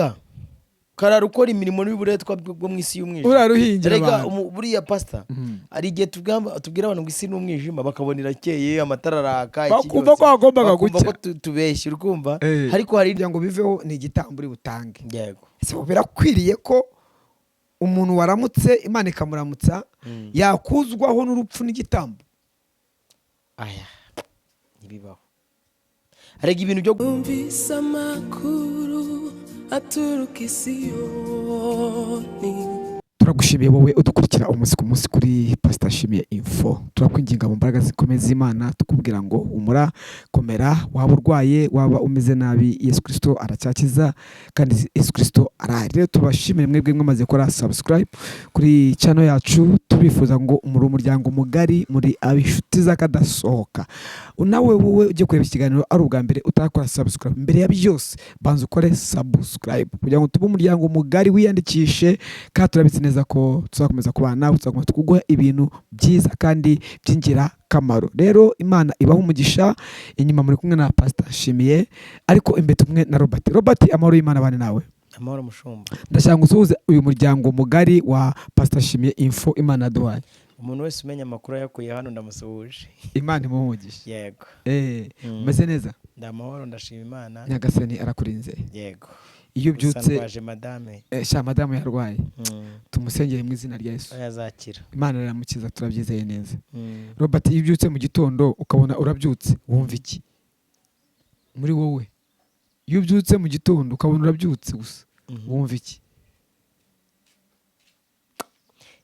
Uhinga, karara ukora imirimo n'uburetwa bwo mu isi y'umwijima. Uraruhingira Erega abantu. Buriya pastor, hari igihe tubwira abantu ngo isi ni umwijima, bakabona irakeye, amatara araka, iki Bakumva byose. ko hagombaga Bakumva gucya. ko tubeshya, uri kumva? Eh. Ariko hari Kugira ngo biveho ni igitambo uri butange. Yego. Ese ubu birakwiriye ko umuntu waramutse Imana ikamuramutsa yakuzwaho n'urupfu n'igitambo? Aya, ntibibaho. Arega ibintu byo Numvise amakuru aturuka i Siyoni. Turagushimiye wowe udukurikira umunsi ku munsi kuri Pasita Nshimiye Info. Turakwinginga mu mbaraga zikomeye z'Imana, tukubwira ngo humura, komera. Waba urwaye, waba umeze nabi, Yesu Kirisito aracyakiza kandi Yesu Kirisito arahari. Rero tubashimire mwebwe mwamaze gukora subscribe kuri channel yacu, tubifuza ngo muri umuryango mugari, muri ab'inshuti z'akadasohoka. Nawe wowe ujye kureba ikiganiro ari ubwa mbere utarakora subscribe, mbere ya byose banza ukore subscribe kugira ngo tube umuryango mugari, wiyandikishe, kandi turabizi neza ko tuzakomeza kubana nawe, tuzakomeza kuguha ibintu byiza kandi by'ingirakamaro. Rero Imana ibaha umugisha. Inyuma muri kumwe na Pastor Nshimiye, ariko imbere turi kumwe na Robert. Robert, amahoro y'Imana abane nawe. Amahoro, mushumba. Ndashaka ngo usuhuze uyu muryango mugari wa Pastor Nshimiye Info Imana yaduhaye. Umuntu wese umenya amakuru ayakuye hano, ndamusuhuje. Imana imuhe umugisha. Yego. Umeze neza? Ndi amahoro, ndashima Imana. Nyagasani arakurinze? Yego. Iyo Gusa ubyutse ndwaje madame. Sha, madamu yarwaye? Tumusengere mu izina rya Yesu. Oya, azakira. Imana iramukiza, turabyizeye neza. Robert, iyo ubyutse mu gitondo ukabona urabyutse, wumva iki muri wowe? Iyo ubyutse mu gitondo ukabona urabyutse gusa, wumva iki?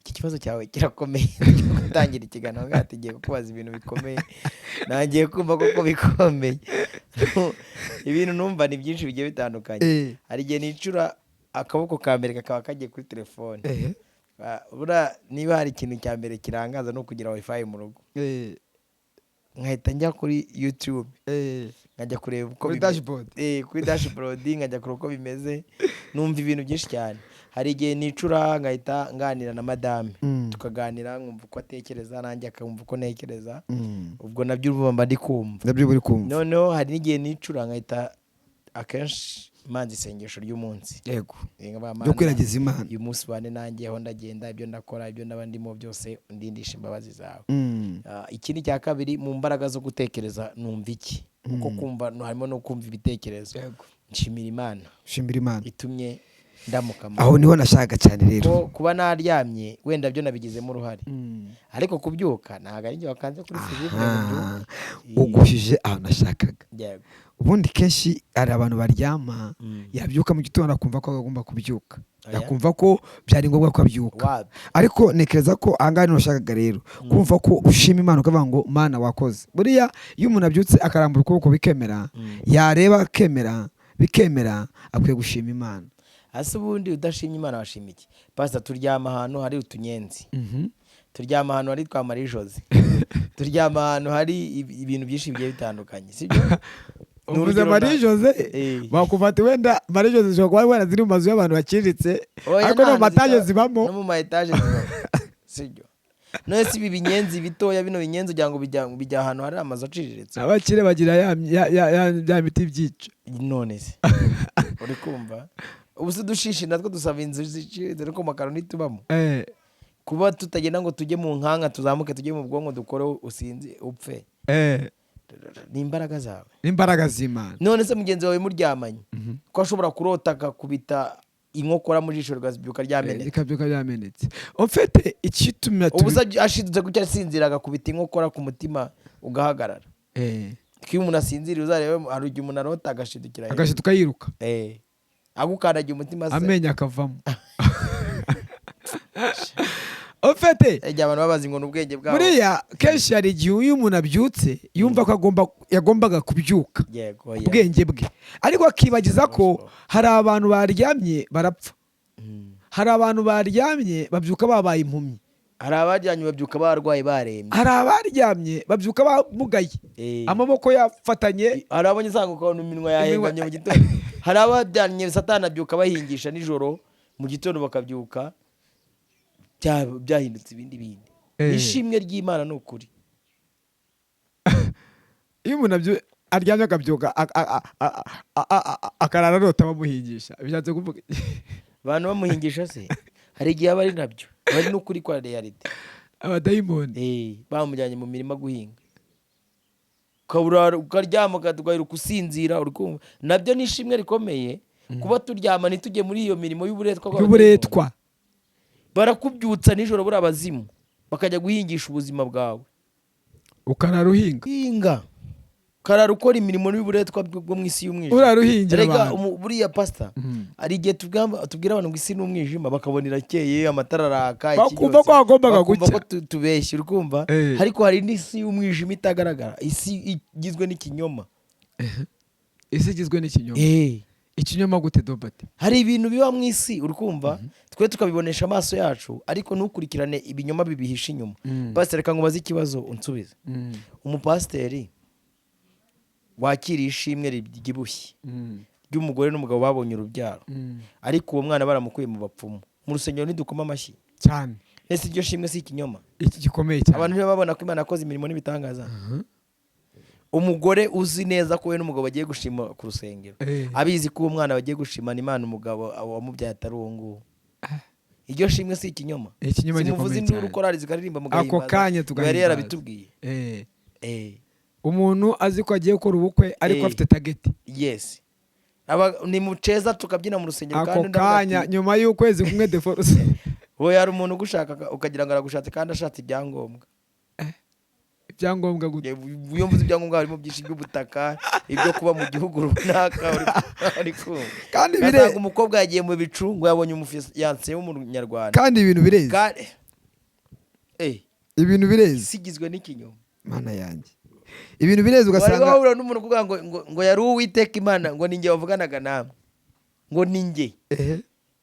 Iki kibazo cyawe kirakomeye. Gutangira ikiganiro ngaha tugiye kukubaza ibintu bikomeye, nangiye kumva koko bikomeye. Ibintu numva ni byinshi bigiye bitandukanye. Hari igihe nicura, akaboko ka mbere kakaba kagiye kuri telefone. Buriya niba hari ikintu cya mbere kirangaza ni ukugira WiFi mu rugo, nkahita njya kuri YouTube, nkajya kureba uko Kuri dashboard. Kuri dashboard, nkajya kureba uko bimeze. Numva ibintu byinshi cyane. Hari igihe nicura nkahita nganira na madame, tukaganira, nkumva uko atekereza, nanjye akumva uko ntekereza. Ubwo nabyo urumva mba ndi kumva. Nabyo buri kumva. Noneho hari n'igihe nicura nkahita akenshi manza isengesho ry'umunsi. Nkavuga, Ryo "Mana, kwiragiza Imana. uyu munsi ubane nanjye aho ndagenda, ibyo ndakora, ibyo ndaba ndimo byose, undindisha imbabazi zawe." Ikindi cya kabiri, mu mbaraga zo gutekereza numva iki? Kuko kumva harimo no kumva ibitekerezo. Nshimira Imana Shimira Imana itumye ndamuka. Aho niho nashakaga cyane rero. Ko kuba naryamye wenda byo nabigizemo uruhare, ariko kubyuka ntabwo ari njye wakanze kuri fusible ngo mbyuke. Ugushije aho nashakaga. Yego. Ubundi kenshi hari abantu baryama, yabyuka mu gitondo akumva ko agomba kubyuka, Oya. yakumva ko byari ngombwa ko abyuka. Wapi. Ariko ntekereza ko ahangaha niho nashakaga rero kumva ko ushima Imana, ukavuga ngo "Mana, wakoze." Buriya iyo umuntu abyutse akarambura ukuboko bikemera, yareba akemera bikemera, akwiye gushima Imana. Hasi ubundi udashimye Imana washima iki? Pasita, turyama ahantu hari utunyenzi, turyama ahantu hari twa Marie Jose, turyama ahantu hari ibintu byinshi bigiye bitandukanye, sibyo? Ni Uvuze urugero. Marie Jose, bakufata wenda Marie Jose zishobora kuba wenda ziri mu mazu y'abantu baciriritse, Oya, ariko no mu nta hantu mataje zibamo. No mu ma etaje zibamo, sibyo? None si ibi binyenzi bitoya, bino binyenzi ugira ngo bijya ahantu hari amazu aciriritse? Abakire bagira ya miti byica. None se uri kumva, ubu se udushishi natwo dusaba inzu ziciriritse, ariko makaro ntitubamo? Kuba tutagenda ngo tujye mu nkanka, tuzamuke tujye mu bwonko, dukore usinzi upfe, ni imbaraga zawe. N'imbaraga z'Imana. None se mugenzi wawe muryamanye, ko ashobora kurota akakubita inkokora mu jisho rikabyuka ryamenetse? Rikabyuka ryamenetse. En fait, ikitumira Ubu se ashidutse gutya asinzira, agakubita inkokora ku mutima ugahagarara? Ko iyo umuntu asinziriye, uzarebe, hari igihe umuntu arota agashidukira hejuru. Agashituka yiruka. Agukandagiye umutima se? Amenyo akavamo, en fait. Igihe abantu babazi ngo ni ubwenge bwabo. Buriya kenshi hari igihe iyo umuntu abyutse yumva ko yagombaga kubyuka, Yego, yeah. ubwenge bwe, ariko akibagiza ko hari abantu baryamye barapfa, hari abantu baryamye babyuka babaye impumyi, Hari abaryamye babyuka barwaye, barembye. Hari abaryamye babyuka bamugaye, amaboko yafatanye. Hari abonye usanga ukabona iminwa yahengamye mu gitondo. Hari abaryamye Satani abyuka bahingisha nijoro, mu gitondo bakabyuka byahindutse ibindi bindi. Ishimwe ry'Imana ni ukuri. Iyo umuntu abyu Aryamye akabyuka akarara arota bamuhingisha, bishatse kuvuga iki? Abantu bamuhingisha se, hari igihe aba ari nabyo, aba ari n'ukuri kwa réalité. Abadayimoni. Bamujyanye mu mirima guhinga, ukabura ukaryama, ugaheruka usinzira, uri kumva nabyo ni ishimwe rikomeye kuba turyama ntitujye muri iyo mirimo y'uburetwa bw'abadayimoni. Y'uburetwa. Barakubyutsa nijoro, buriya abazimu bakajya guhingisha ubuzima bwawe. Ukarara uhinga. Guhinga, ukarara ukora imirimo y'uburetwa bwo mu isi y'umwijima. Urara uhingira Erega abantu. Buriya pasita, hari igihe tubwira abantu ngo isi ni umwijima, bakabona irakeye, amatara araka, iki Bakumva byose. ko hagombaga Bakumva gucya. ko tubeshya, uri kumva? Ariko hari n'isi y'umwijima itagaragara, isi igizwe n'ikinyoma. Isi igizwe n'ikinyoma? Ikinyoma gute, Robert? Hari ibintu biba mu isi, uri kumva, twe tukabibonesha amaso yacu, ariko ntukurikirane ibinyoma bibihishe inyuma. Pasiteri, reka nkubaze ikibazo unsubize. Umupasiteri wakiriye ishimwe ribyibushye ry'umugore n'umugabo babonye urubyaro, ariko uwo mwana baramukuye mu bapfumu, mu rusengero ntidukoma amashyi? Cyane. Ese iryo shimwe si ikinyoma? Iki gikomeye cyane. Abantu ntibabona ko Imana yakoze imirimo n'ibitangaza? Umugore uzi neza ko we n'umugabo bagiye gushima ku rusengero, abizi ko uwo mwana bagiye gushimana Imana, umugabo wamubyaye atari uwo nguwo, iryo shimwe si ikinyoma? Ikinyoma Simuvuze gikomeye induru, cyane. korali zikaririmba Ako mugahimbaza? kanya Ngo yari tugahimbaza. yarabitubwiye. Umuntu azi ko agiye gukora ubukwe, ariko afite target. Yes, ni muceza tukabyina mu rusengero, Ako kandi undi avuga kanya, ati, nyuma y'ukwezi kumwe, divorce. Wowe, hari umuntu ugushaka ukagira ngo aragushatse kandi ashatse ibyangombwa. Ibyangombwa gute? Iyo mvuze ibyangombwa harimo byinshi, by'ubutaka, ibyo kuba mu gihugu runaka, uri kumva? Kandi Ugasanga umukobwa yagiye mu bicu ngo yabonye umufiyanse w'umunyarwanda. Kandi ibintu bireze. Kandi Ibintu bireze. Isi igizwe n'ikinyoma. Mana yanjye, ibintu bireze. Wari Ugasanga wahura n'umuntu ukuvuga ngo yari Uwiteka Imana, ngo ni njye wavuganaga namwe, ngo ni njye,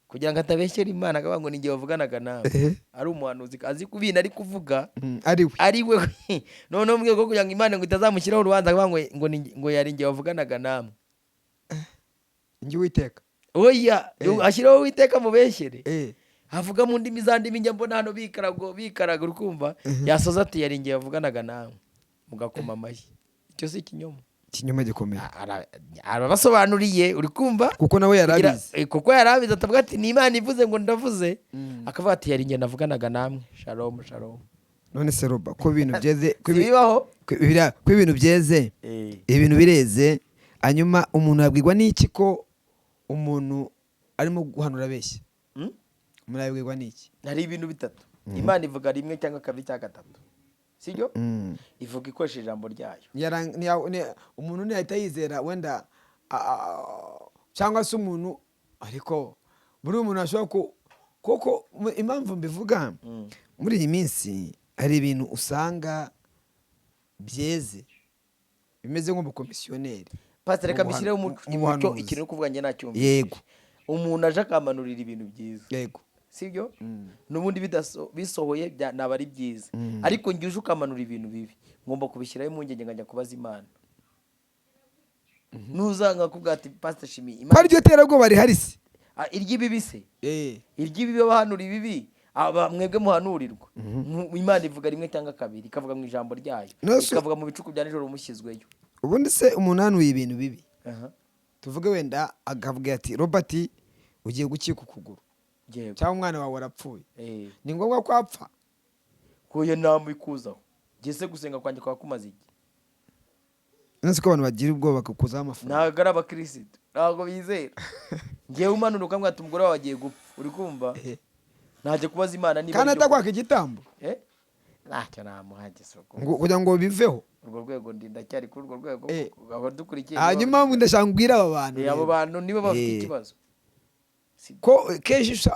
kugira ngo atabeshyera Imana, akavuga ngo ni njye wavuganaga nawe, ari umuhanuzi azi ku bintu ari kuvuga. Ari we. Ari we. Noneho mu rwego rwo kugira ngo Imana ngo itazamushyiraho urubanza, akavuga ngo yari njye wavuganaga namwe. Njye Uwiteka. Oya, ashyiraho Uwiteka mubeshyere. Avuga mu ndimi, za ndimi njya mbona hano bikarago bikaraga, uri kumva? Yasoza ati yari njye wavuganaga nawe, mugakoma amashyi. Icyo si ikinyoma? Ikinyoma gikomeye. Arabasobanuriye, uri kumva? Kuko nawe yari abizi. Kuko yari abizi, atavuga ati ni Imana ivuze ngo ndavuze, akavuga ati yari njye navuganaga namwe, shalom shalom. None se Roba, ko ibintu byeze, Sibibaho? ko ibintu byeze, ibintu bireze, hanyuma umuntu yabwirwa n'iki ko umuntu arimo guhanura abeshya? Umuntu yabwirwa n'iki? Hari ibintu bitatu. Imana ivuga rimwe cyangwa kabiri cyangwa gatatu, sibyo? Ivuga ikoresheje ijambo ryayo. Umuntu ntiyahita yizera wenda, cyangwa se umuntu, ariko buri umuntu ashobora ku kuko impamvu mbivuga, muri iyi minsi hari ibintu usanga byeze bimeze nk'ubukomisiyoneri. Pastor, reka Mu mbishyireho mu umucyo. buhanuzi. Ikintu uri kuvuga njye nacyumvise. Umuntu aje akamanurira ibintu byiza, sibyo? N'ubundi bisohoye naba ari byiza, ariko njye uje ukamanura ibintu bibi, ngomba kubishyiraho impungenge, nkajya kubaza Imana. Nuzanga kuvuga ati Pastor Shimi, Ko Imana ariryo terabwoba rihari se? Ah, iry'ibibi se, iry'ibibi, abahanura ibibi, aba mwebwe muhanurirwa. Imana ivuga rimwe cyangwa kabiri, ikavuga mu ijambo ryayo, No, ikavuga mu bicuku bya nijoro mushyizweyo. Ubundi se umuntu hanuye ibintu bibi, Tuvuge wenda akavuga ati: "Robert, ugiye gukika ukuguru," cyangwa "umwana wawe arapfuye," ni ngombwa ko apfa? Kuyo namba ikuzaho, njye se gusenga kwanjye kwa kumaze iki? Nzi ko abantu bagira ubwoba bakakuzaho amafaranga. Ntabwo ari abakirisitu, ntabwo bizera. Ngewe umanura ukambwira ati umugore wawe agiye gupfa, uri kumva, ntajya kubaza Imana niba Kandi ari byo. atakwaka igitambo? Eh? Ntacyo namuhageze ubwo. Ngo kugira ngo biveho. Urwo rwego ndi ndacyari kuri urwo rwego. Aho dukurikiye. Hanyuma ndashaka mbwira aba bantu Abo rero. bantu nibo bafite ikibazo. Ko kenshi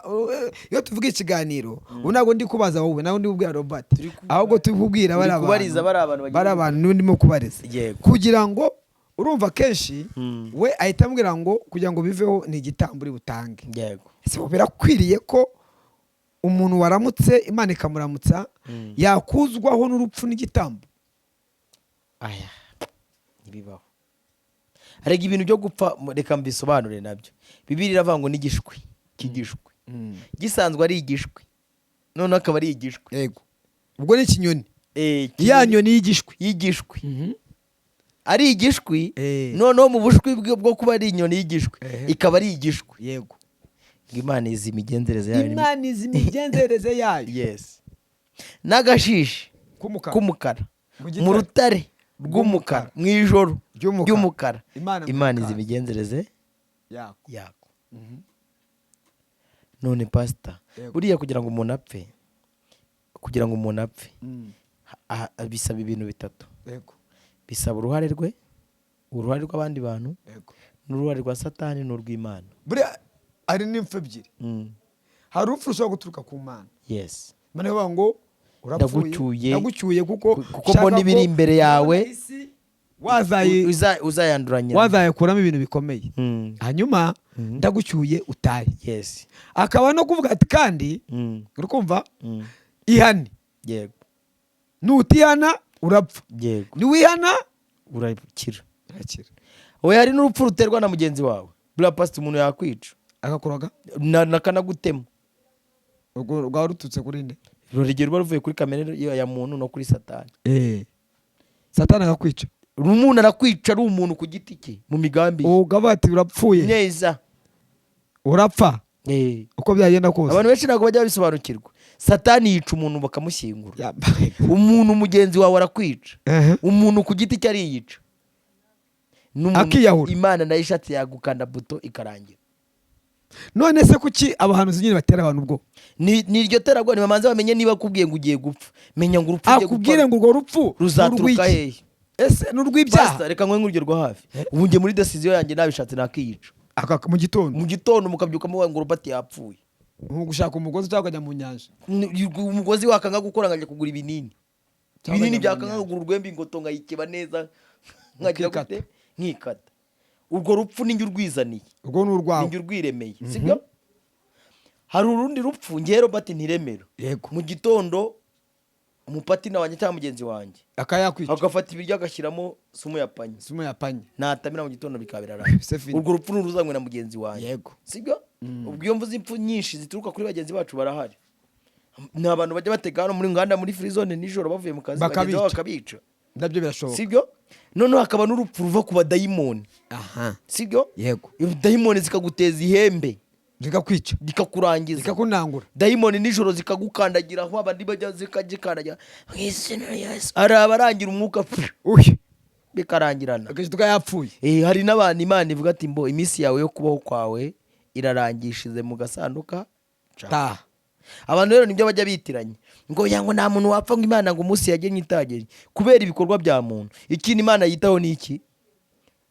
iyo tuvuga ikiganiro, ubu ntabwo ndi kubaza wowe, ntabwo ndi kubwira Robert, ahubwo turi kubwira Uri bari kubariza abantu, bari abantu bagiye bari abantu nibo ndimo kubariza. Kugira ngo urumva, kenshi we ahita ambwira ngo kugira ngo biveho ni igitambo uri butange. Ese ubu birakwiriye ko umuntu waramutse Imana ikamuramutsa yakuzwaho n'urupfu n'igitambo? Aya ntibibaho. Arega ibintu byo gupfa, reka mbisobanure nabyo. Bibiri iravuga ngo n'igishwi cy'igishwi gisanzwe ari igishwi, noneho akaba ari igishwi. Yego, ubwo ni ikinyoni. Eh, Ya nyoni y'igishwi. Y'igishwi. Ari igishwi. Noneho mu bushwi bwo kuba ari inyoni y'igishwi, ikaba ari igishwi. Ngo Imana izi imigenzereze yayo. Imana izi imigenzereze yayo. Yes, n'agashishi k'umukara k'umukara mu gitare. Mu rutare rw'umukara, mu ijoro ry'umukara. Ry'umukara. Imana Imana izi mu imigenzereze yako. Yako. None pasita, buriya kugira ngo umuntu apfe, bisaba ibintu bitatu. Bisaba uruhare rwe, uruhare rw'abandi bantu, n'uruhare rwa Satani n'urw'Imana. Buriya hari n'impfu ebyiri. Hari urupfu rushobora guturuka ku Mana. Imana ivuga ngo urapfuye. Ndagucyuye. Ndagucyuye kuko Kuko mbona nshaka ibiri ko imbere yawe. mbona isi Uzayanduranya. Wazayikuramo ibintu bikomeye. Hanyuma ndagucyuye utahe. Akaba no kuvuga ati kandi uri kumva, ihane. Nutihana urapfa. Niwihana urakira. Urakira. Oya, hari n'urupfu ruterwa na mugenzi wawe. Buriya pasita, umuntu yakwica. Agakuroga. Nakanagutema. Urwo rwaba ruturutse kuri nde? Urugero, ruba ruvuye kuri kamere ya muntu no kuri Satani. Satani akakwica. Umuntu arakwica ari umuntu ku giti cye, mu migambi ye. Ugavuga ati urapfuye. Neza. Urapfa uko byagenda kose. Abantu benshi ntabwo bajya babisobanukirwa. Satani yica umuntu bakamushyingura. Yambaye. Umuntu mugenzi wawe arakwica. Umuntu ku giti cye ariyica. N'umuntu- Akiyahura. Imana nayo ishatse yagukanda buto ikarangira. None se kuki abahanuzi nyine batera abantu ubwo? Ni iryo terabwoba, nibamanze bamenye niba akubwiye ngo ugiye gupfa, menya ngo urupfu ugiye Akubwire gupfa ngo urwo rupfu ni ruzaturuka urw'iki? hehe? Ese ni urw'ibyaha? Pastor, reka nkwe nk'urugero rwa hafi. Ubu njye muri decision yanjye, nabishatse nakiyica. Mu gitondo. Mu gitondo mukabyuka muvuga ngo Robert yapfuye. Nko gushaka umugozi cyangwa ukajya mu nyanja. Umugozi wakanga gukora, nkajya kugura ibinini. Cyangwa Ibinini ukajya mu byakanga, nyanja. kugura urwembe, ingoto nkayikeba neza, nkagira Ukikata. gute, nkikata. Urwo rupfu ninjye urwizaniye. Urwo ni urwawe. Ninjye urwiremeye, sibyo? Hari urundi rupfu ngewe Robert ntiremera. Mu gitondo umupatina wanjye cyangwa mugenzi wanjye akayakwica. agafata ibiryo agashyiramo sumu ya panya. Sumu yapanye. Natamira mu gitondo bikaba birarangiye. C'est fini. Urwo rupfu nuruzanywe na mugenzi wanjye. Sibyo? Ubwo iyo mvuze impfu nyinshi zituruka kuri bagenzi bacu, barahari. Ni abantu bajya batega hano muri nganda, muri free zone, nijoro bavuye mu kazi, bagenzi babo Bakabica. bakabica. Nabyo birashoboka. Sibyo? Noneho hakaba n'urupfu ruva ku badayimoni. Sibyo? Yego. Dayimoni zikaguteza ihembe. Zikakwica. Zikakurangiza. Zikakunangura. Dayimoni nijoro zikagukandagira aho abandi bajya, zikagikandagira mu izina rya Yesu, hari abarangira umwuka pfu, uhe bikarangirana. Agahita yapfuye. Hari n'abantu Imana ivuga ati mbo iminsi yawe yo kubaho kwawe irarangishije mu gasanduka ca. Taha. Abantu rero nibyo bajya bitiranya ngo ya ngo nta muntu wapfa, ngo Imana ngo umunsi yagennye itagennye kubera ibikorwa bya muntu. Ikintu Imana yitaho ni iki?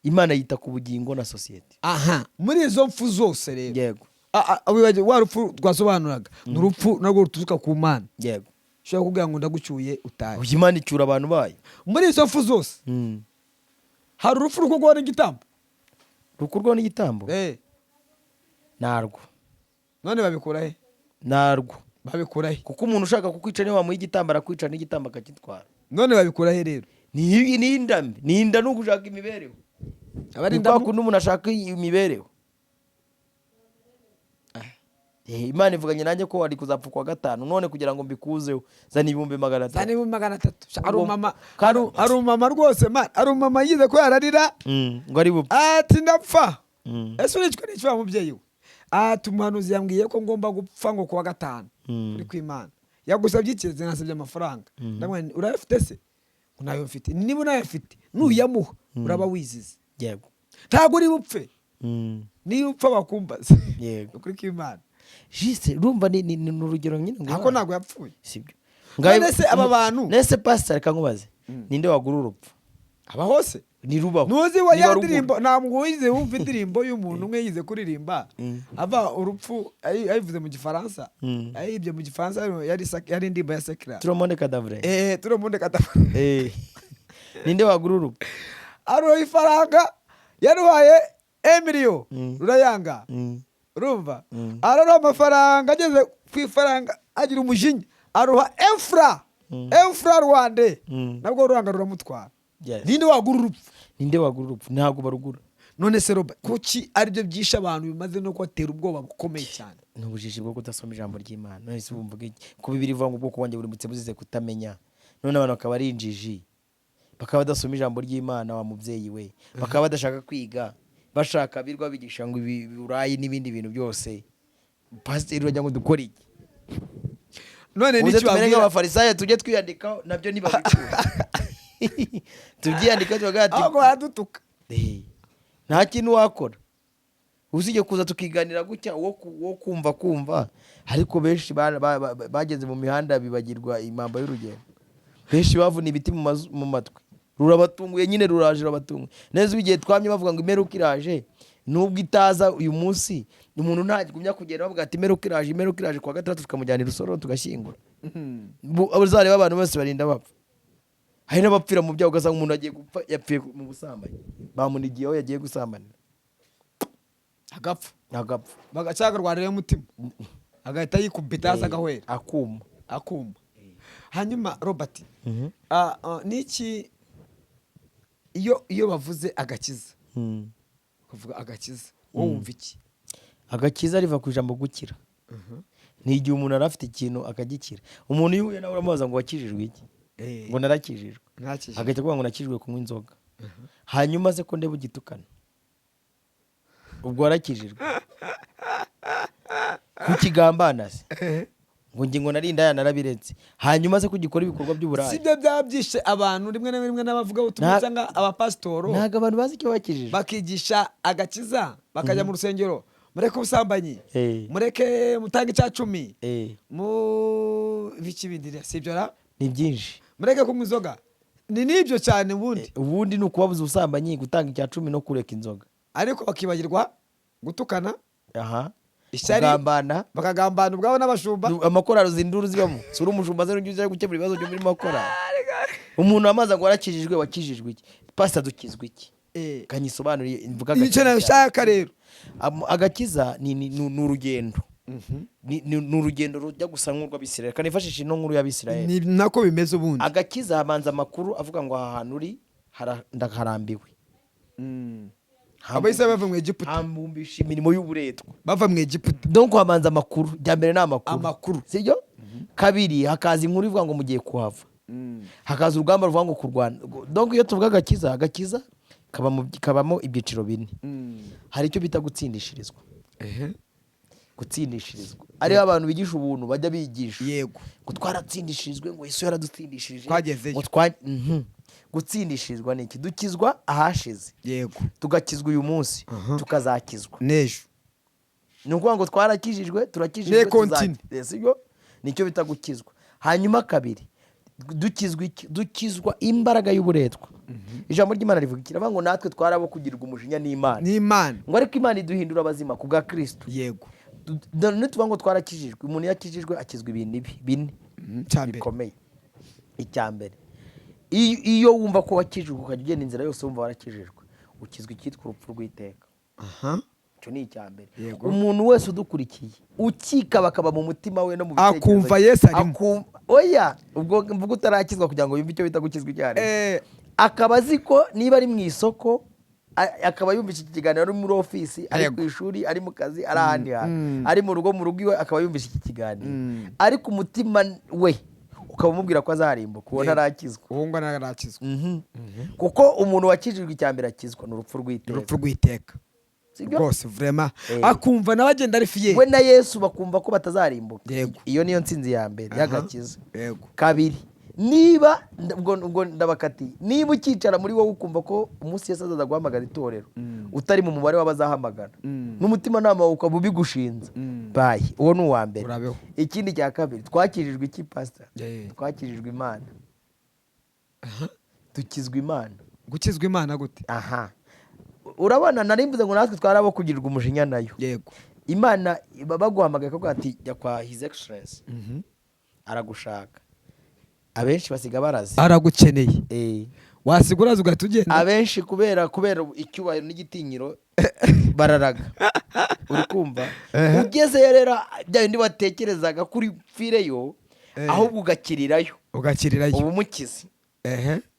Imana yita ku bugingo na sosiyete. Aha, muri izo mfu zose rero, wibagiwe wa rupfu twasobanuraga, ni urupfu narwo ruturuka ku Mana. Ushobora kuvuga ngo ndagucyuye utahe. Uyu Imana icyura abantu bayo. Muri izo mfu zose hari urupfu rukorwaho n'igitambo? Rukurwaho n'igitambo? Narwo. None babikura he? Narwo. Babikura he? Kuko umuntu ushaka kukwica niyo wamuha igitambo, arakwica n'igitambo akagitwara. None babikura he rero? Ni inda mbi, ni inda, ni ugushaka imibereho. Aba ari Ni kwa indamu. kundi umuntu ashaka imibereho. Imana ivuganye nanjye ko wari kuzapfa kuwa gatanu, none kugira ngo mbikuzeho zana 300,000. Zana 300,000. Sha, hari Ubwo- umumama, hari umumama rwose man, hari umumama yize ko yararira. Ngo ari bupfe. Ati ndapfa. Ese uricwa n'iki wa mubyeyi we? Ati umuhanuzi yambwiye ko ngomba gupfa ngo kuwa gatanu. Uri kw'Imana yagusabye iki? Nasabye amafaranga. Ndamubwira nti, urayafite se? Ngo ntayo mfite. Niba unayafite nuyamuha uraba wizize. Ntabwo uri bupfe. Niba upfa bakumbaza. Ukuri kw'Imana. Juste urumva ni urugero nyine ngo Ntabwo ntabwo yapfuye. Sibyo? None se aba bantu- Nese pastor, reka nkubaze, ninde wagura urupfu? Aba hose. Ntirubaho. Ntuzi wa Niba ya rugura. ndirimbo, ntabwo wize wumva indirimbo y'umuntu umwe yize kuririmba ava urupfu ayivuze mu Gifaransa, ayibye mu Gifaransa, yari indirimbo ya secular. Tout le monde cadavre. Eh, tout le monde cadavre. Ninde wagura urupfu? Aroha ifaranga, yaruhaye emiliyo, rurayanga. Urumva, araruha amafaranga, ageze ku ifaranga agira umujinya, aruha efura, efura rwande, nabwo ruranga ruramutwara. Ninde wagura urupfu? Ninde wagura urupfu? Ntabwo barugura. None se Robert, kuki aribyo byishe abantu, bimaze no kubatera ubwoba bukomeye cyane? Ni ubujiji bwo kudasoma ijambo ry'Imana. None se bumvuga iki ko Bibiri ivuga ngo ubwoko bwanjye burimbutse buzize kutamenya, none abantu bakaba ari injiji? Bakaba badasoma ijambo ry'Imana, wa mubyeyi we, bakaba badashaka kwiga, bashaka birwa bigisha ngo ibi burayi n'ibindi bintu byose. Pasiteri, uragira ngo dukore iki? None Uze n'iki tumere wabwira? nk'Abafarisayo, tujye twiyandikaho, nabyo ntibabikura, tubyiyandikaho tukavuga ati Ahubwo baradutuka. Nta kintu wakora usibye kuza tukiganira gutya, wo kumva kumva. Ariko benshi bageze mu mihanda bibagirwa impamba y'urugendo. Benshi bavuna ibiti mu matwi, rurabatunguye nyine, ruraje rurabatunguye neza. Ubu igihe twamye bavuga ngo imperuka iraje, nubwo itaza uyu munsi, umuntu ntagumya kugenda bavuga ati imperuka iraje, imperuka iraje, kuwa gatandatu tukamujyana i Rusororo tugashyingura. Uzareba abantu bose barinda bapfa, hari n'abapfira mu byago, ugasanga umuntu agiye gupfa yapfuye mu busambanyi, bamunigiye aho yagiye gusambanira. Agapfa. Agapfa. Bagaca akarwarira umutima, agahita yikubita hasi, agahwera. Akuma. Akuma. Hanyuma Robert, niki iyo bavuze agakiza, ukavuga agakiza, wowe wumva iki? Agakiza riva ku ijambo gukira. Ni igihe umuntu yari afite ikintu akagikira. Umuntu iyo uhuye nawe uramubaza ngo wakijijwe iki? Ngo narakijijwe. Ntakijijwe. Agahita avuga ngo nakijijwe kunywa inzoga. Hanyuma se ko ndeba ugitukana, ubwo warakijijwe? Kukigambana se? Ngo nge ngo nari indaya narabiretse. Hanyuma se kugikora ibikorwa by'uburaya? Sibyo byaba byishe abantu rimwe na rimwe n'abavugabutumwa cyangwa abapasitoro? Ntabwo abantu bazi icyo bakijijwe. Bakigisha agakiza, bakajya mu rusengero, mureke ubusambanyi, mureke, mutange icya cumi, mu biki bindi, si ibyo ra? Ni byinshi. Mureke kunywa inzoga, ni n'ibyo cyane ubundi. Ubundi ni ukubabuza ubusambanyi, gutanga icya cumi no kureka inzoga. Ariko bakibagirwa gutukana, ishyari, kugambana. Bakagambana ubwabo n'abashumba. Amakorari uzi induru zibamo? Si uri umushumba se n'ujya uza gukemura ibibazo byo muri makorari? Umuntu amaze ngo warakijijwe, wakijijwe iki? Pasita, dukizwa iki? Kanyisobanuriye mvuga Icyo agakiza nawe cyane. ushaka rero. Agakiza ni urugendo, ni urugendo rujya gusa nk'urw'Abisirayeli. Kanifashisha ino nkuru y'Abisirayeli. Ni nako bimeze ubundi. Agakiza habanza amakuru avuga ngo aha hantu uri ndaharambiwe. Abayisirayeli bava mu Egiputa. Hambumbisha imirimo y'uburetwa. Bava mu Egiputa. Donc habanza amakuru, rya mbere ni amakuru. Amakuru. Sibyo? Kabiri, hakaza inkuru ivuga ngo mugiye kuhava, hakaza urugamba ruvuga ngo kurwana. Donc iyo tuvuga agakiza, agakiza kabamo ibyiciro bine. Hari icyo bita gutsindishirizwa. Gutsindishirizwa ariho abantu bigisha ubuntu bajya bigisha ngo twaratsindishirijwe, ngo Yesu yaradutsindishirije. Twagezeyo. Ngo Gutsindishirizwa ni iki? Dukizwa ahashize, tugakizwa uyu munsi, tukazakizwa n'ejo. Ni ukuvuga ngo twarakijijwe, turakijijwe, Ne continue. Sibyo? Nicyo bita gukizwa. Hanyuma kabiri, dukizwa iki? Dukizwa imbaraga y'uburetwa. Ijambo ry'Imana rivuga iki? Riravuga ngo natwe twarabo kugirirwa umujinya n'Imana, N'Imana. ngo ariko Imana iduhindura abazima ku bwa Kristo. Nituvuga ngo twarakijijwe, umuntu iyo akijijwe akizwa ibintu ibi bine Icya mbere. bikomeye. Icya mbere, iyo wumva ko wakijijwe, ukajya ugenda inzira yose wumva warakijijwe, ukizwa icyitwa urupfu rw'iteka. Icyo ni icya mbere. Umuntu wese udukurikiye ukika bakaba mu mutima we no mu bitekerezo Akumva bye, Yesu arimo. Oya, ubwo mvuga utarakizwa, kugira ngo yumve icyo bita gukizwa icyo ari cyo. Akaba azi ko niba ari mu isoko, akaba yumva iki kiganiro, ari muri ofisi, ari ku ishuri, ari mu kazi, ari ahandi hantu, ari mu rugo iwe, akaba yumvise iki kiganiro, ariko umutima we ukaba umubwira ko azarimbuka, uwo ntarakizwa. Uwo ngo ntarakizwa. Kuko umuntu wakijijwe, icya mbere akizwa ni urupfu rw'iteka. Urupfu rw'iteka. Sibyo? Rwose vraiment, akumva nawe agenda ari fier. We na Yesu bakumva ko batazarimbuka. Iyo niyo ntsinzi ya mbere y'agakiza. Kabiri, niba ubwo ndabakatiye, niba ukicara muri wowe ukumva ko umunsi Yesu azaza guhamagara itorero utari mu mubare w'abazahamagara, n'umutimanama wawe ukaba ubigushinze, bayi, uwo ni uwa mbere. Urabeho. Ikindi cya kabiri, twakirijwe iki, pasita? Twakirijwe Imana, dukizwa Imana. Gukizwa Imana gute? Aha urabona nari mvuze ngo natwe twari abo kugirirwa umujinya nayo. Imana baguhamagaye bakavuga ati jya kwa His Excellence, aragushaka, abenshi basiga barazi. Aragukeneye. Wasiga uraza ugahita ugenda. Abenshi kubera icyubahiro n'igitinyiro bararaga, uri kumva? Ugezeyo rero, bya bindi watekerezaga kuri pfireyo, ahubwo ugakirirayo. Ugakirirayo. Uba umukize.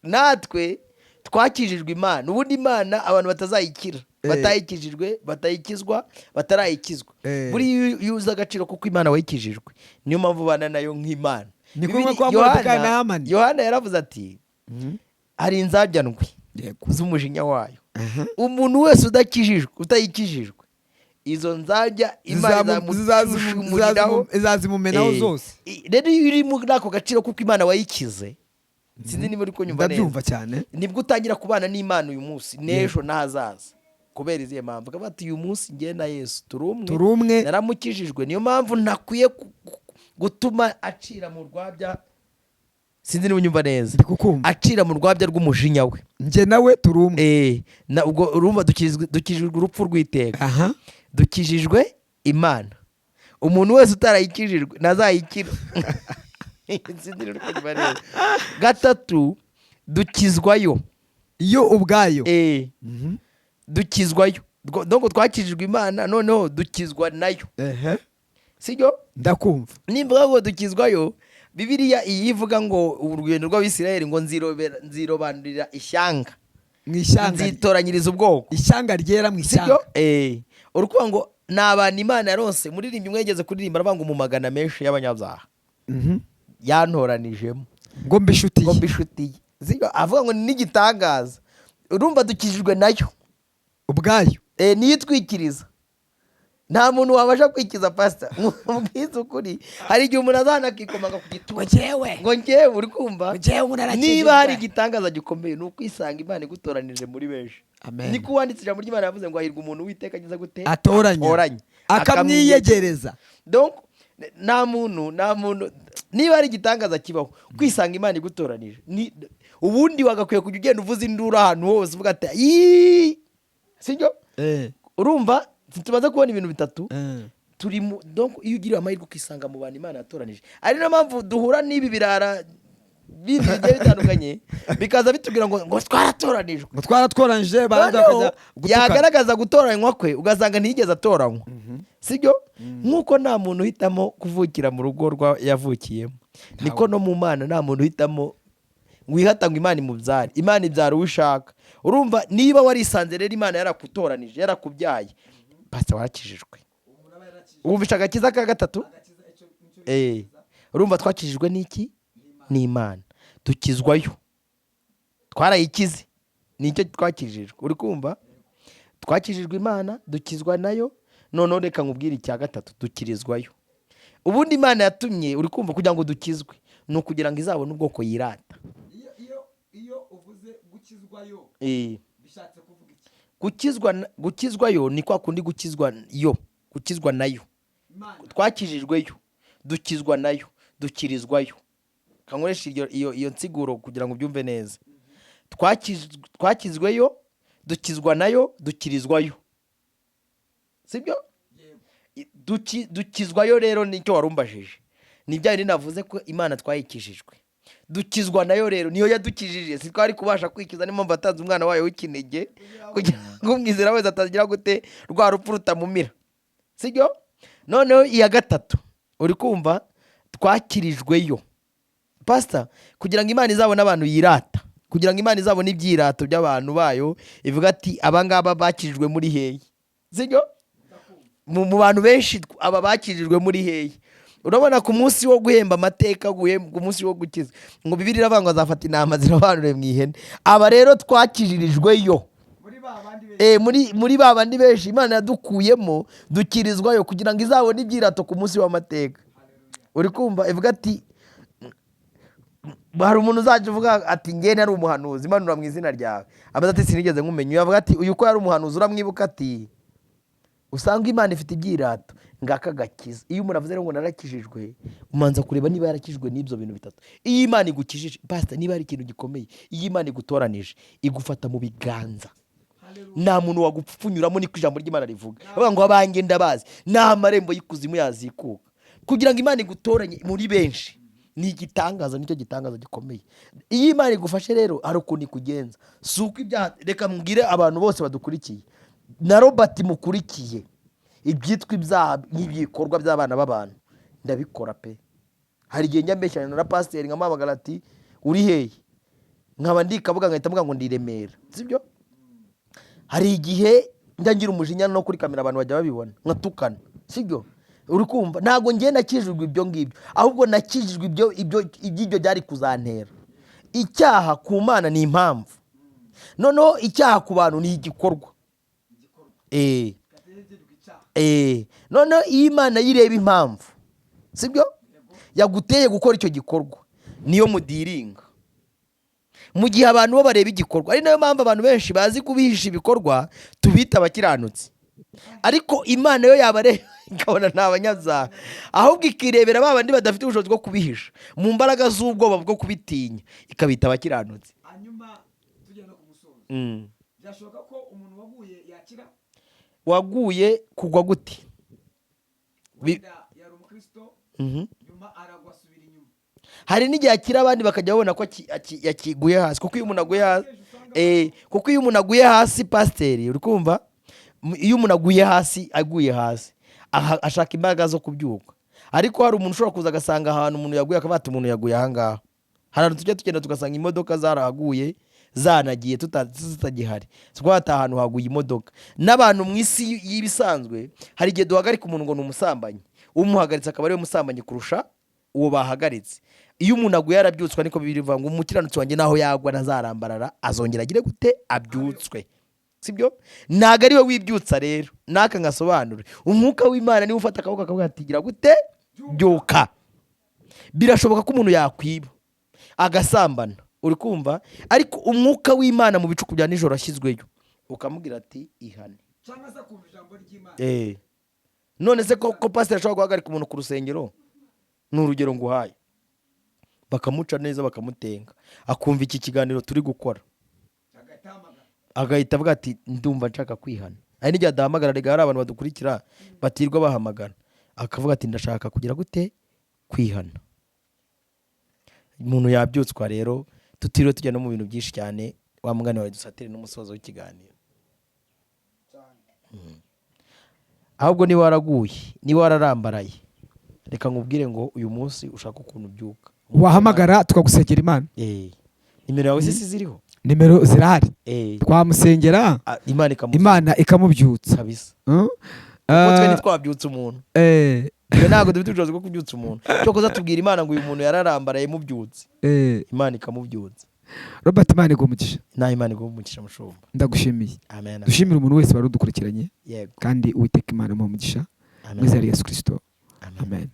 Natwe twakijijwe Imana. Ubundi Imana abantu batazayikira, batayikijijwe, batayikizwa, batarayikizwa, buriya iyo uzi agaciro kuko Imana wayikijijwe, niyo mpamvu ubana nayo nk'Imana. Ni kumwe kwa Moridekayi na Hamani. Yohana yaravuze ati Hari inzabya ndwi z'umujinya wayo. Umuntu wese udakijijwe, utayikijijwe, izo nzabya Imana izamucushumuriraho. Izazimumenaho zose. Rero iyo uri muri ako gaciro kuko Imana wayikize, sinzi niba uri kunyumva neza. Ndabyumva cyane. Nibwo utangira kubana n'Imana uyu munsi n'ejo n'ahazaza. Kubera izihe mpamvu? Ukavuga ati: "Uyu munsi njye na Yesu turi umwe." Turi umwe. Naramukijijwe, niyo mpamvu ntakwiye gutuma acira mu rwabya. Sinzi niba unyumva neza. Ndi kukumva. Acira mu rwabya rw'umujinya we. Njye nawe turi umwe. Na ubwo urumva dukijijwe urupfu rw'iteka. Dukijijwe Imana. Umuntu wese utarayikijijwe ntazayikira. Sinzi niba uri kunyumva neza. Gatatu, dukizwayo. Iyo ubwayo. Dukizwayo. Donc twakijijwe Imana, noneho dukizwa nayo, sibyo? Ndakumva. Nimvuga ngo dukizwayo, Bibiliya iyi ivuga ngo urugendo rw'Abisirayeli ngo nzirobanurira ishyanga, Mu ishyanga. nzitoranyiriza ubwoko. Ishyanga ryera mu Sibyo? ishyanga. Uri kuvuga ngo ni abantu Imana yaronse. Muririmbyi umwe yageze kuririmba aravuga ngo mu magana menshi y'abanyabyaha yantoranijemo ngo mbe inshuti ngo ye. mbe inshuti ye. Sibyo? Avuga ngo ni n'igitangaza. Urumva dukijijwe nayo ubwayo. Niyo itwikiriza. Nta muntu wabasha kwikiza, pasita. Mubwize ukuri, hari igihe umuntu azana akikomanga ku gituza Ngo njyewe. Ngo njyewe, uri kumva? Njyewe umuntu arakijijwe. Niba hari igitangaza gikomeye, ni ukwisanga Imana igutoranije muri benshi. Amen. Niko uwanditse ijambo ry'Imana yavuze ngo hahirwa umuntu Uwiteka agize gute? Atoranya. Atoranya. Akamwiyegereza. Donc nta muntu, niba hari igitangaza kibaho, kwisanga Imana igutoranije. Ubundi wagakwiye kujya ugenda uvuza induru ahantu hose, uvuga ati: "Iiii!" Sibyo? Urumva tumaze kubona ibintu bitatu. Turi mu, donc iyo ugiriwe amahirwe ukisanga mu bantu Imana yatoranije, ari nayo mpamvu duhura n'ibi birara bindi bigiye bitandukanye, bikaza bitubwira ngo twaratoranijwe. Ngo twaratworanije, barangiza Noneho bakajya gutukana. yagaragaza gutoranywa kwe, ugasanga ntiyigeze atoranywa. Sibyo? Nk'uko nta muntu uhitamo kuvukira mu rugo rwa yavukiyemo, niko no mu Mana nta muntu uhitamo wihata ngo Imana imubyare. Imana ibyara uwo ishaka. Urumva niba warisanze rero Imana yarakutoranije, yarakubyaye, pasita, warakijijwe. Wumvisha agakiza ka gatatu. Urumva twakijijwe n'iki? Ni Imana. Dukizwayo, twarayikize, nicyo twakijijwe. Uri kumva? Twakijijwe Imana, dukizwa nayo. Noneho reka nkubwire icya gatatu: dukirizwayo. Ubundi Imana yatumye, uri kumva, kugira ngo dukizwe ni ukugira ngo izabone ubwoko yirata. Iyo uvuze gukizwayo, bishatse kuvuga iki? Gukizwayo ni kwa kundi gukizwa yo, gukizwa nayo. Twakijijweyo, dukizwa nayo, dukirizwayo. Kankoresha iyo nsiguro kugira ngo ubyumve neza. Twakizweyo, dukizwa nayo, dukirizwayo, sibyo? Dukizwayo rero nicyo warumbajije, ni bya bindi navuze ko Imana twayikijijwe. Dukizwa nayo rero niyo yadukijije, si twari kubasha kwikiza. Niyo mpamvu atanze umwana wayo w'ikinege kugira ngo umwizera wese atagira gute? Rwa rupfu rutamumira, sibyo? Noneho iya gatatu, uri kumva, twakirijweyo, pasita, kugira ngo Imana izabone abantu yirata, kugira ngo Imana izabone ibyirato by'abantu bayo, ivuga ati: "Abangaba bakirijwe muri hehe?" Sibyo? Mu bantu benshi, aba bakirijwe muri hehe? Urabona ku munsi wo guhemba amateka, ku munsi wo gukiza, ngo Bibiliya iravuga ngo azafata intama zirobanure mu ihene. Aba rero twakijirijweyo muri ba bandi benshi Imana yadukuyemo, dukirizwayo kugira ngo izabone ibyirato ku munsi w'amateka. Uri kumva? Ivuga ati, hari umuntu uzajya uvuga ati: "Nge nari umuhanuzi, imanura mu izina ryawe." Amaze ati: "Sinigeze nkumenya." Uyu avuga ati: "Uyu ko yari umuhanuzi, uramwibuka?" Ati usanga Imana ifite ibyirato ngaka gakiza. Iyo umuntu avuze rero ngo narakijijwe, umanza kureba niba yarakijijwe n'ibyo bintu bitatu. Iyo Imana igukijije, pasita, niba hari ikintu gikomeye, iyo Imana igutoranije, igufata mu biganza, nta muntu wagupfunyuramo. Niko ijambo ry'Imana rivuga, bavuga ngo: "Abanjye ndabazi, nta marembo y'ikuzimu yazikuka." Kugira ngo Imana igutoranye muri benshi ni igitangaza, nicyo gitangaza gikomeye. Iyo Imana igufashe rero, hari ukuntu ikugenza. Si uko ibyaha, reka mbwire abantu bose badukurikiye na Robert mukurikiye, ibyitwa ibyaha n'ibikorwa by'abana b'abantu ndabikora pe. Hari igihe njya mbeshyana na pasiteri, nkamuhamagara ati: "Uri hehe?" Nkaba ndi Kabuga, nkahita mvuga ngo ndi i Remera, sibyo? Hari igihe njya ngira umujinya no kuri kamera, abantu bajya babibona, nkatukana, sibyo? Uri kumva? Ntabwo ngiye nakijijwe ibyo ngibyo, ahubwo nakijijwe ibyo iby'ibyo byari kuzantera. Icyaha ku Mana ni impamvu, noneho icyaha ku bantu ni igikorwa. Noneho iyo Imana yireba impamvu, sibyo, yaguteye gukora icyo gikorwa, niyo mudiringa, mu gihe abantu bo bareba igikorwa. Ari nayo mpamvu abantu benshi bazi kubihisha ibikorwa tubita abakiranutsi, ariko Imana yo yabareba ikabona ni abanyabyaha, ahubwo ikirebera ba bandi badafite ubushobozi bwo kubihisha mu mbaraga z'ubwoba bwo kubitinya, ikabita abakiranutsi. Hanyuma tugenda ku musozo, byashoboka ko umuntu waguye yakira? Waguye, kugwa gute? Wenda yari umukristo, nyuma aragwa, asubira inyuma. Hari n'igihe akira, abandi bakajya babona ko yakiguye hasi, kuko iyo umuntu aguye hasi, pasiteri, uri kumva? Iyo umuntu aguye hasi, aguye hasi ashaka imbaraga zo kubyuka. Ariko hari umuntu ushobora kuza agasanga ahantu umuntu yaguye, akavuga ati: "Umuntu yaguye ahangaha." Hari ahantu tujya tugenda tugasanga imodoka zarahaguye, zanagiye, zitagihari, twata ahantu haguye imodoka n'abantu. Mu isi y'ibisanzwe hari igihe duhagarika umuntu ngo ni umusambanyi, umuhagaritse akaba ariwe musambanyi kurusha uwo bahagaritse. Iyo umuntu aguye arabyutswa, niko Bibiliya ivuga ngo: "Umukiranutsi wanjye naho yagwa ntazarambarara, azongera agire gute? Abyutswe." Sibyo? Ntabwo ari we wibyutsa rero, naka ngasobanure. Umwuka w'Imana niwe ufata akaboko akavuga ati: "Gira gute? Byuka." Birashoboka ko umuntu yakwiba, agasambana, uri kumva, ariko umwuka w'Imana mu bicuku bya nijoro ashyizweyo ukamubwira ati: "Ihane." Cyangwa se akumva ijambo ry'Imana. None se ko pasiteri ashobora guhagarika umuntu ku rusengero, ni urugero nguhaye, bakamuca neza, bakamutenga, akumva iki kiganiro turi gukora, agahita ahamagara, agahita avuga ati: "Ndumva nshaka kwihana"? Hari n'igihe adahamagara rega, hari abantu badukurikira batirwa bahamagara, akavuga ati: "Ndashaka kugira gute? Kwihana." Umuntu yabyutswa rero, tutiriwe tujya no mu bintu byinshi cyane. Wa mugani wawe, dusatire n'umusozo w'ikiganiro. Ahubwo niba waraguye, niba wararambaraye, reka nkubwire ngo uyu munsi ushaka ukuntu ubyuka. Wahamagara tukagusengera Imana. Nimero yawe se si ziriho? Nimero zirahari. Twamusengera. Ah, Imana ikamubyutsa. Imana ikamubyutsa. Kabisa. Kuko twe ntitwabyutsa umuntu. Twe ntabwo dufite ubushobozi bwo kubyutsa umuntu. Cyokoza tubwira Imana ngo uyu muntu yararambaraye, mubyutse. Imana ikamubyutsa. Robert, Imana iguhe umugisha. Nawe Imana iguhe umugisha, mushumba. Ndagushimiye. Amen. Dushimire umuntu wese wari udukurikiranye. Yego. Kandi Uwiteka Imana amuhe umugisha. Amen. Mu izina rya Yesu Kirisito. Amen. Amen.